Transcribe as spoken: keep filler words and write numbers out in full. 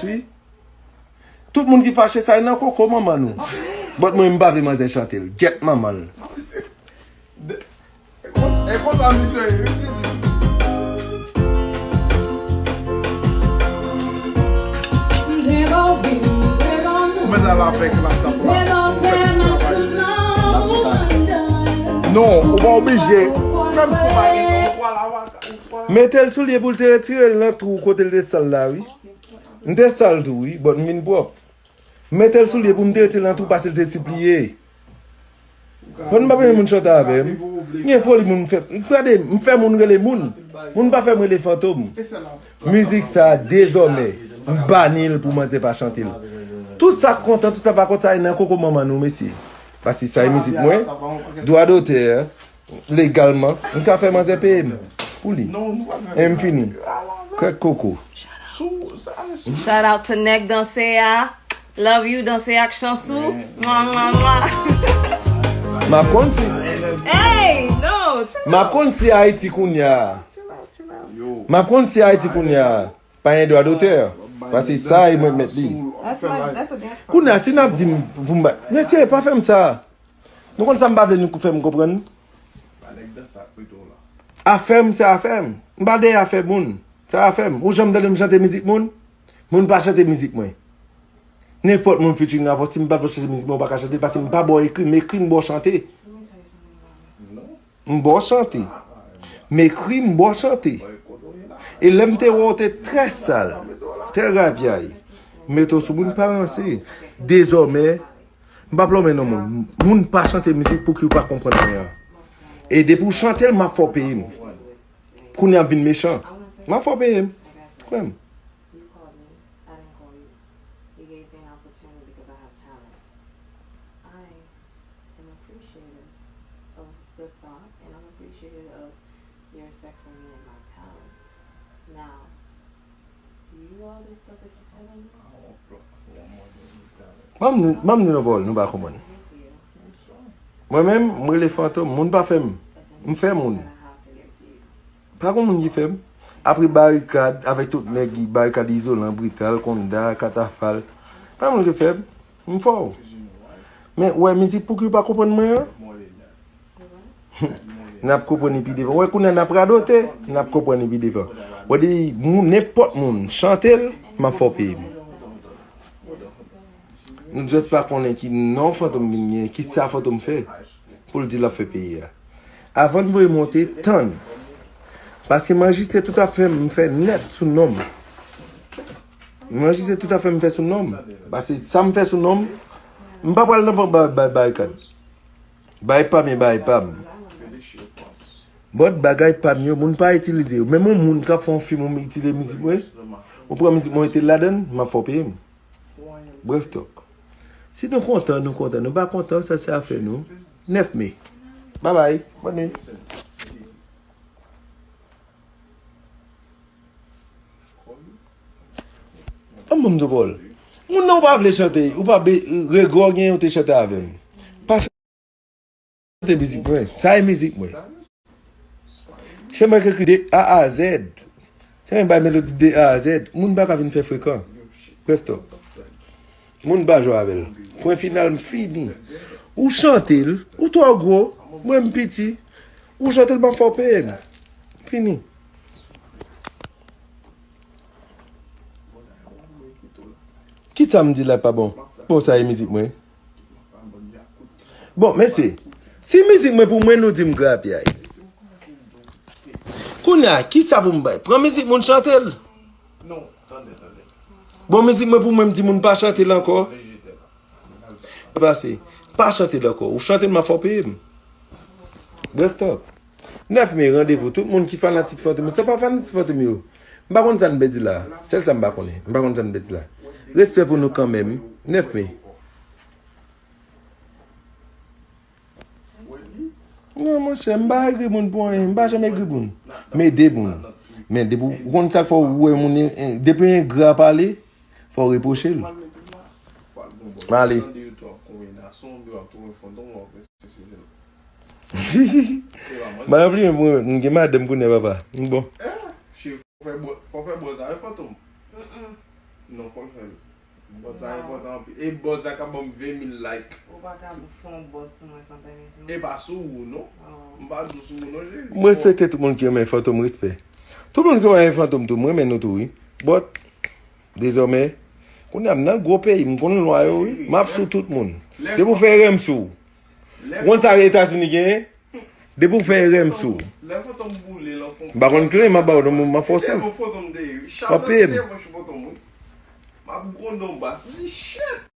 wi. Tout moun ki fache sa e nan koko manman nou. But mwen m pa vle manzè chante l. Gyèt manman l. E konsa misye ye wi Titi. Ou mèt al avèk la tap la. Non, ou pa oblije. Menm si w pa gen non, ou pral avèk. Mete l sou lye pou l te retire l nan twou kote l te sal la wi. M te sal tou wi, but m vin pwòp. Mete l sou lye pou m te retire l nan twou paske l te sipliye. Fò n pa peye moun chante avè m. M gen foli moun fè. Gade, m fè moun rele moun. Moun pa fè m rele fantom. Mizik sa dezòmè m bani l pou manzè pa chante l. Tout sa k kontan, tout sa pa kontan, sa e nan koko manman nou mesye. Paske sa e mizik mwen. Dwa dotè. Legalman, m ka fè manzè peye m pou li. E m fini. Krèk koko. Shout out to Nèg Danse a. Love you, Danse ak Chansou. Mwa, mwa, mwa. M ap konn si. Hey, no, chill M ap konn si Ayiti kounye a. M ap konn si Ayiti kounye a. Pa gen dwa dotè. Paske sa e mwen k mèt li. That's my, that's a dance Kounye a, si n ap di m pou m ba. Mesye, pa fè m sa. Nou konn sa m pa vle nou fè m konprann? Afè m se afè m. M pa dèyè afè moun. Se afè m. Ou janm tande m chante mizik moun? Moun pa chante mizik mwen. Nenpòt moun featuring avè w, si m pa vle w chante mizik mwen, ou pa ka chante l paske m pa ba w ekri, m ekri, m ba w chante. M ba w chante. M ekri, m ba w chante. E lè m te wè w te trè sal, trè rapyay, m mete w sou moun pa ranse. Dezòmè, m p ap lonmen non moun. Moun pa chante mizik pou ki ou pa konprann anyen. E depi w chante l, m ap fè w peye m. Kounye a m vin mechan. M ap fè w peye m. Kwè m. You called me. I didn't call you. You gave me an opportunity because I have talent. I am appreciative of the thought and I'm appreciative of your respect for me and my talent. Now, you all this stuff that you're telling me, Ban m di, ban m di nou pawòl, nou pa konprann. Mwen menm, m rele fantom, moun pa fè m. M fè moun. Pa gon moun ki fè m. Apre barikad, avèk tout nèg ki barikad izolan, brital, konda, katafal. Pa moun ki fè m. M fò w. Men, ou wè mizik pou ki w pa konprann mwen an? N ap konprann li pi devan. Ou wè kounye a n ap radote, n ap konprann li pi devan. Ou wè depi moun, nenpòt moun, chante l, m ap fè w peye m. Nou just pa konnen ki non fantom vin gen, ki sa fantom fè, pou l di l ap fè peyi a. Avan n voye monte, tann. Paske m anrejistre tout afè m, m fè nèt sou non m. M anrejistre tout afè m fè sou non m. Paske sa m fè sou non m, m pa pral nan pran ba- ba- barikad. Bay pa m e bay pa m. But bagay pa m yo, moun pa itilize yo. Menm yon moun k ap fè yon fim, ou itilize mizik mwen, ou pran mizik mwen, ou mete l ladan l, m ap fè w peye m. Bref talk. Si nou kontan, nou kontan. Nou pa kontan, sa se afè nou. Nèf me. Babay. Bòn nwi. An ban m di w pawòl. Moun nan ou pa vle chante, ou pa be, regrè w genyen ou te chante avè m. Pa chante mizik mwen. Sa e mizik mwen. Se mwen ki ekri de A a Z. Se mwen bay melodi de A a Z. Moun pa ka vin fè frekan. Bref talk. Moun pa jwe avè l. Pwen final, m fini. Ou chante l, ou twò gwo, mwen m piti. Ou chante l, m ap fè w peye m. Fini. Kisa m di la pa bon? Bon, sa e mizik mwen. Bon, mesye, si mizik mwen pou mwen, nou di m grapyay. Kounye a, kisa pou m bay? Pran mizik moun chante l. Bon, mizik mwen pou mwen, m di moun pa chante l ankò. Pase, pa chante l ankò. Ou chante l, m ap fè w peye m. Bref talk. Nèf me, randevou. Tout moun ki fanatik Fantom, se pa fanatik Fantom yo. M pa konn sa n pèdi la. Sèl sa m pa konnen. M pa konn sa n pèdi la. Respè pou nou kanmenm. Nèf me. Non, monchè, m pa egri moun pou anyen. M pa janm egri moun. M ede moun. Men depi w konn sa k fè w wè moun, depi yon engra pale, fò w repwoche l. M ale. M pa ranpli men pou mwen, m gen madanm kounye a, papa. M bon. Fò fè bòz avè Fantom. Non, fò l fè l. Bòz la enpòtan anpil. E bòz la ka ban m ven mil like. Ou pa ka fè yon bòz sou mwen san pèmèt ou. E pa sou ou, non. M pa di w sou ou, non, cheri. M respekte tout moun ki renmen Fantom, respè. Tout moun ki renmen Fantom tou, m renmen nou tou, wi. But, dezòmè, kounye a m nan gwo peyi, m konn lwa yo, wi. M ap sou tout moun. Depi w fè erè, m sou ou. Ou konn sa Etazini genyen? Depi w fè erè, m sou ou. M pa konn kle, m ap ba w non, m ap fòse w. W ap peye m. M ap grondon bas. M di, shit!